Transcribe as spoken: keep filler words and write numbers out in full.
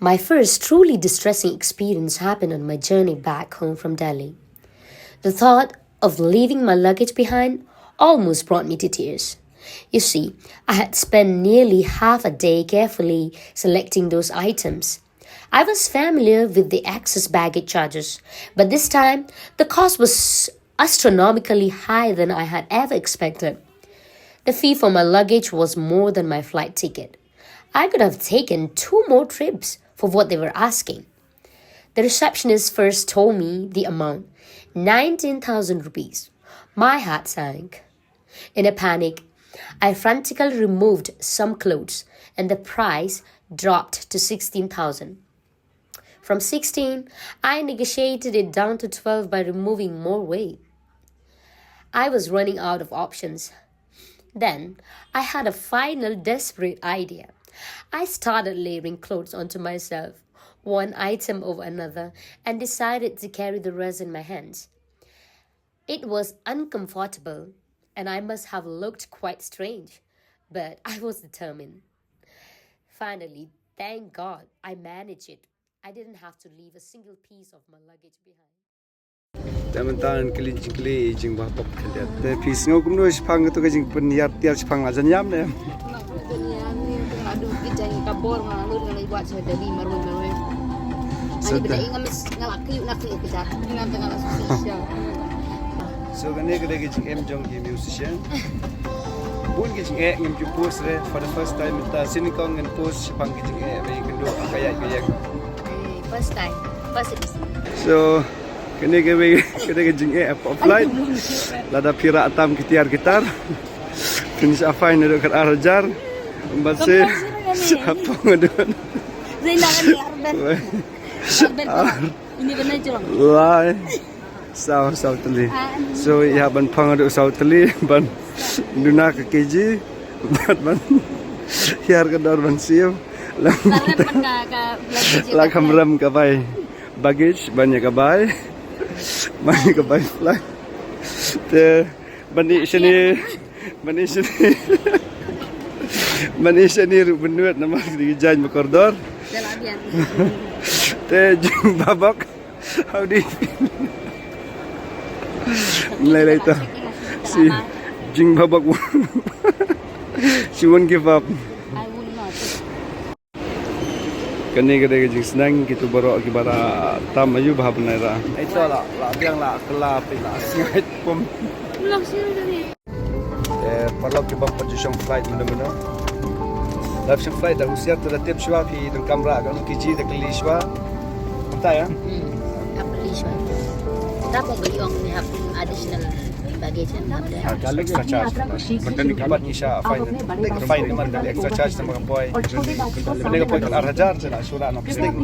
My first truly distressing experience happened on my journey back home from Delhi. The thought of leaving my luggage behind almost brought me to tears. You see, I had spent nearly half a day carefully selecting those items. I was familiar with the excess baggage charges, but this time the cost was astronomically higher than I had ever expected. The fee for my luggage was more than my flight ticket. I could have taken two more trips for what they were asking. The receptionist first told me the amount, nineteen thousand rupees. My heart sank. In a panic, I frantically removed some clothes and the price dropped to sixteen thousand. From sixteen, I negotiated it down to twelve by removing more weight. I was running out of options. Then, I had a final desperate idea. I started layering clothes onto myself, one item over another, and decided to carry the rest in my hands. It was uncomfortable, and I must have looked quite strange, but I was determined. Finally, thank God, I managed it. I didn't have to leave a single piece of my luggage behind. Te mynta ngan kylli jingkylli jingbaboh khyndiat. Te phi sngew kumno shaphang kato ka jingpynhiar tiar shaphang la jan ïam ne? Nga la jan ïam ne, nga la duh ki jaiñ ka bor, nga la lut, nga la wad sha Delhi marwei marwei. Nga la ïoh, nga la kyiuh, nga la kyiuh kjat. Nga la susi sha. So kane ka dei ka jingem jong ki musician. Bun ki jingeh ngim ju post re, for the first time mynta sien nyngkong ngan post shaphang ki jingeh ba ïakynduh ka ïaid ka ïeng. First time, first episode. So kane ka wei kane ka jingeh pop flight. Lada phi rah tam ki tiar ki tar, phin shah fine naduh kat ar hajar. Bad se shah phong naduh. Zainab ni arben. Arben. Ini benar jong. Lai. Saw, saw tylli. So ïa ban phong haduh saw tylli ban duna ka kg bad ban hiar ka dor ban siew. La kham rem ka bai baggage ban ïa ka bai ban ïa ka bai flight. Te ban ïa shane ban ïa shane ban ïa shane ruh ban nud namar ki jaiñ ba kordor. Te jingbaboh. How do you feel? Lai lai ta. Si jingbabok. She won't give up. I will not. Kane ka dei ka jingsneng kito baroh kiba la tam ayu bha bnai ra. Ai to la la biang la kla pi la sngai pum. Te paralok kiba pat ju shong flight mynno mynno. Lada shong flight da husiar te da tip shuwa phi donkam rah kano kg da kylli shuwa. Kumta ïa? Hmm. Hap kylli shuwa. Tang ba ïong ni hap additional baggage and hap de. Extra charge. Bad kane ka pat ngi shah fine. Fine man extra charge namar ka poi. Kane ka poi kan ar hajar te la shu rah na plastic.